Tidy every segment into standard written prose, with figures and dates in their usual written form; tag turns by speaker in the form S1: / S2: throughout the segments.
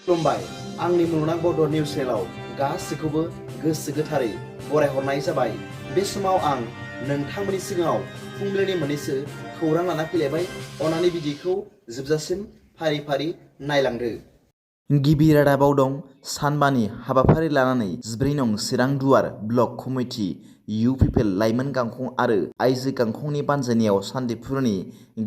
S1: खुलुमबाय आंनि मुलुगनां बड' निउस चेनेलाव गासैखौबो गोसो गोथारै बरायहरनाय जाबाय। बे समाव आं नोंथांमोननि सिगाङाव फुंबिलिनि मोननैसो खौरां लाना फैलायबाय। अन्नानै भिडिअखौ जोबजासिम फारि फारि नायलांदो। गिबि रादाबाव दं सानबानि हाबाफारि लानानै 14 नं चिरां दुवार ब्लक कमिटि इउ पिपिएल लाइमोन गांखं आरो आइजो गांखंनि बानजायनायाव सान्तिपुरनि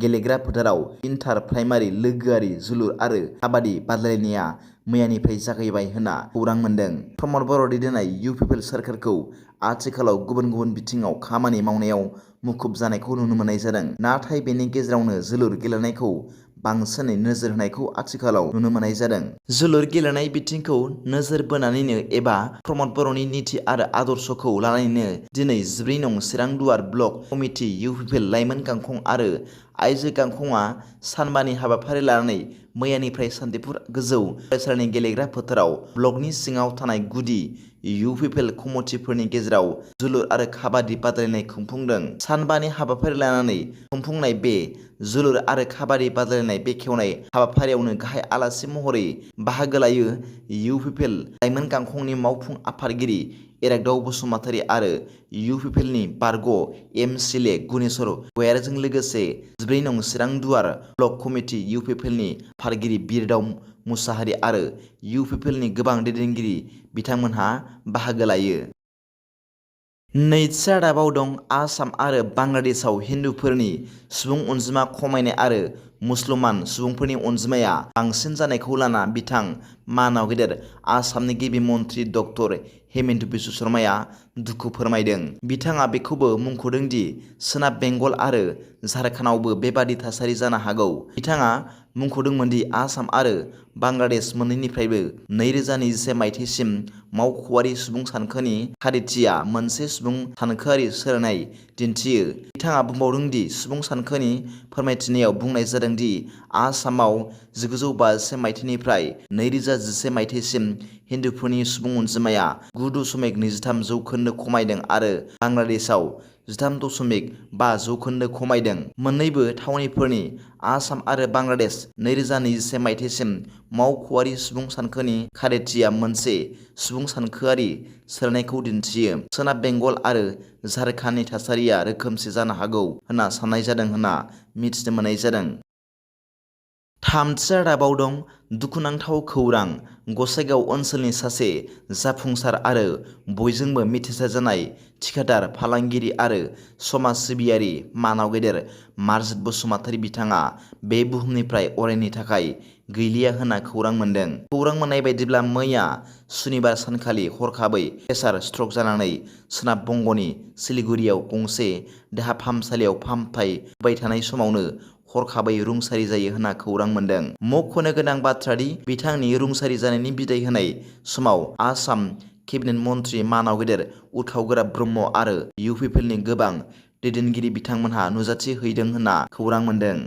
S1: गेलेग्रा फोथाराव इन्टार प्राइमारि लोगोआरि जोलुर आरो काबादि बादायलायनाया मैयानिफ्राय जागायबाय होनना खौरां मोन्दों। प्रमद बर' दैदेननाय इउ पिपिएल सोरखारखौ आथिखालाव गुबुन गुबुन बिथिङाव खामानि मावनायाव मुखुब जानायखौ नुनो मोननाय जादों। नाथाय बेनि गेजेरावनो जोलुर गेलेनायखौ बांसिनै नोजोर होनायखौ आथिखालाव नुनो मोननाय जादों। जोलुर गेलेनाय बिथिंखौ नोजोर बोनानैनो एबा प्रमद बर'नि नीति आरो आदर्शखौ लानानैनो दिनै 14 नं चिरां दुवार ब्लक कमिटि इउ पिपिएल लाइमोन गांखं आरो आइजो गांखंआ सानबानि हाबाफारि लानानै मैयानिफ्राय सान्तिपुर गोजौ फरायसालिनि गेलेग्रा फोथाराव ब्लकनि सिङाव थानाय गुदि इउ पिपिएल कमिटिफोरनि गेजेराव जोलुर आरो काबादि बादायलायनाय खुंफुंदों। सानबानि हाबाफारि लानानै खुंफुंनाय बे जोलुर आरो काबादि बादायलायनाय बेखेवनाय हाबाफारियावनो गाहाय आलासि महरै बाहागो लायो इउ पिपिएल लाइमोन गांखंनि मावफुं आफादगिरि इराग्दाव बसुमतारी आरो इउ पिपिएलनि बारग' एमसिएलए गुनेश्वर गयारिजों लोगोसे 14 नं चिरां दुवार ब्लक कमिटि इउ पिपिएलनि आफादगिरि बिरदाव मुसाहारि आरो इउ पिपिएलनि गोबां दैदेनगिरि बिथांमोनहा बाहागो लायो। नैथि रादाबाव दं आसाम आरो बांलादेशआव हिन्दुफोरनि सुबुं अनजिमा खमायनाय आरो मुसलमान सुबुंफोरनि अनजिमाया बांसिन जानायखौ लाना बिथां मानाव गेदेर आसामनि गिबि मन्त्रि डक्टर हेमन्त बिश्व शर्माया दुखु फोरमायदों। बिथाङा बेखौबो मुंख'दों दि सोनाब बेंगल आरो झारखन्डआवबो बेबादि थासारि जानो हागौ। बिथाङा मुंख'दोंमोन दि आसाम आरो बांलादेश मोन्नैनिफ्रायबो 2021 मायथाइसिम मावख'आरि सुबुं सानखोनि खारिथिया मोनसे सुबुं सानखोआरि सोलायनाय दिन्थियो। बिथाङा बुंबावदों दि सुबुं सानखोनि फोरमायथिनायाव बुंनाय जादों दि आसामाव 1951 मायथाइनिफ्राय 2011 मायथाइसिम हिन्दुफोरनि सुबुं अनजिमाया 9.23 जौखोन्दो खमायदों आरो बांलादेशआव 13.5 जौखोन्दो खमायदों। मोन्नैबो थावनिफोरनि आसाम आरो बांलादेश 2021 मायथाइसिम मावख'आरि सुबुं सानखोनि खारिथिया मोनसे सुबुं सानखोआरि सोलायनायखौ दिन्थियो। सोनाब बेंगल आरो झारखन्डनि थासारिया रोखोमसे जानो हागौ होनना साननाय जादों होनना मिथिनो मोननाय जादों। थामथि रादाबाव दं दुखुनांथाव खौरां गसाइगाव ओनसोलनि सासे जाफुंसार आरो बयजोंबो मिथिसारजानाय थिखादार फालांगिरि आरो समाज सिबियारि मानाव गेदेर मारजित बसुमतारी बिथाङा बे बुहुमनिफ्राय अरायनि थाखाय गैलिया होनना खौरां मोन्दों। खौरां मोननाय बायदिब्ला मैया सुनिबार सानखालि हरखाबै प्रेसार स्ट्रक जानानै सोनाब बंग'नि सिलिगुरियाव गंसे देहा फाहामसालियाव फाहामथाय होबाय थानाय समावनो हरखाबै रुंसारि जायो होनना खौरां मोन्दों। मख'नो गोनां बाथ्रादि बिथांनि रुंसारि जानायनि बिदाय होनाय समाव आसाम केबिनेट मन्त्रि मानाव गेदेर उथावगोरा ब्रह्म आरो इउ पिपिएलनि गोबां दैदेनगिरि बिथांमोनहा नुजाथि हैदों होनना खौरां मोन्दों।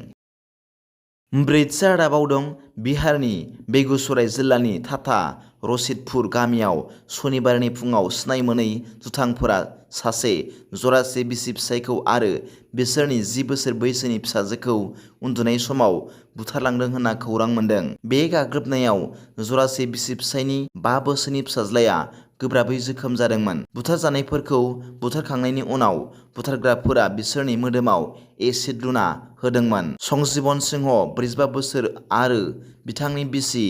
S1: ब्रैथि रादाबाव दं बिहारनि बेगुसराय जिल्लानि टाटा रसिदपुर गामियाव सनिबारनि फुङाव सिनाय मोनै दुथांफोरा सासे जरासे बिसि फिसायखौ आरो बिसोरनि 10 बोसोर बैसोनि फिसाजोखौ उन्दुनाय समाव बुथारलांदों होनना खौरां मोन्दों। बे गाग्लोबनायाव जरासे बिसि फिसायनि 5 बोसोरनि फिसाज्लाया गोब्राबै जोखोम जादोंमोन। बुथारजानायफोरखौ बुथारखांनायनि उनाव बुथारग्राफोरा बिसोरनि मोदोमाव एसिड लुना होदोंमोन। संजीवन सिंह 45 बोसोर आरो बिथांनि बिसि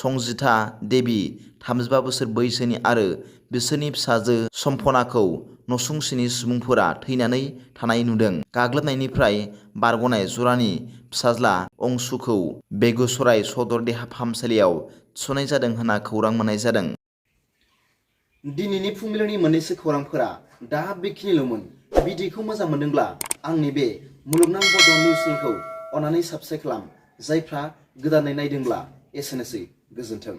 S1: संजिता देवी 35 बोसोर बैसोनि आरो बिसोरनि फिसाजो सम्पनाखौ नसुंसेनि सुबुंफोरा थैनानै थानाय नुदों। गाग्लोबनायनिफ्राय बारग'नाय जरानि फिसाज्ला अंशुखौ बेगुसराय सदर देहा फाहामसालियाव थिसननाय जादों होनना खौरां मोननाय जादों। दिनैनि फुंबिलिनि मोननैसो खौरांफोरा दा बेखिनिल'मोन। भिडिअखौ मोजां मोनदोंब्ला आंनि बे मुलुगनां बड' निउस चेनेलखौ अन्नानै साबस्क्राइब खालाम। जायफ्रा गोदानै नायदोंब्ला एसेनोसै, गोजोन्थों।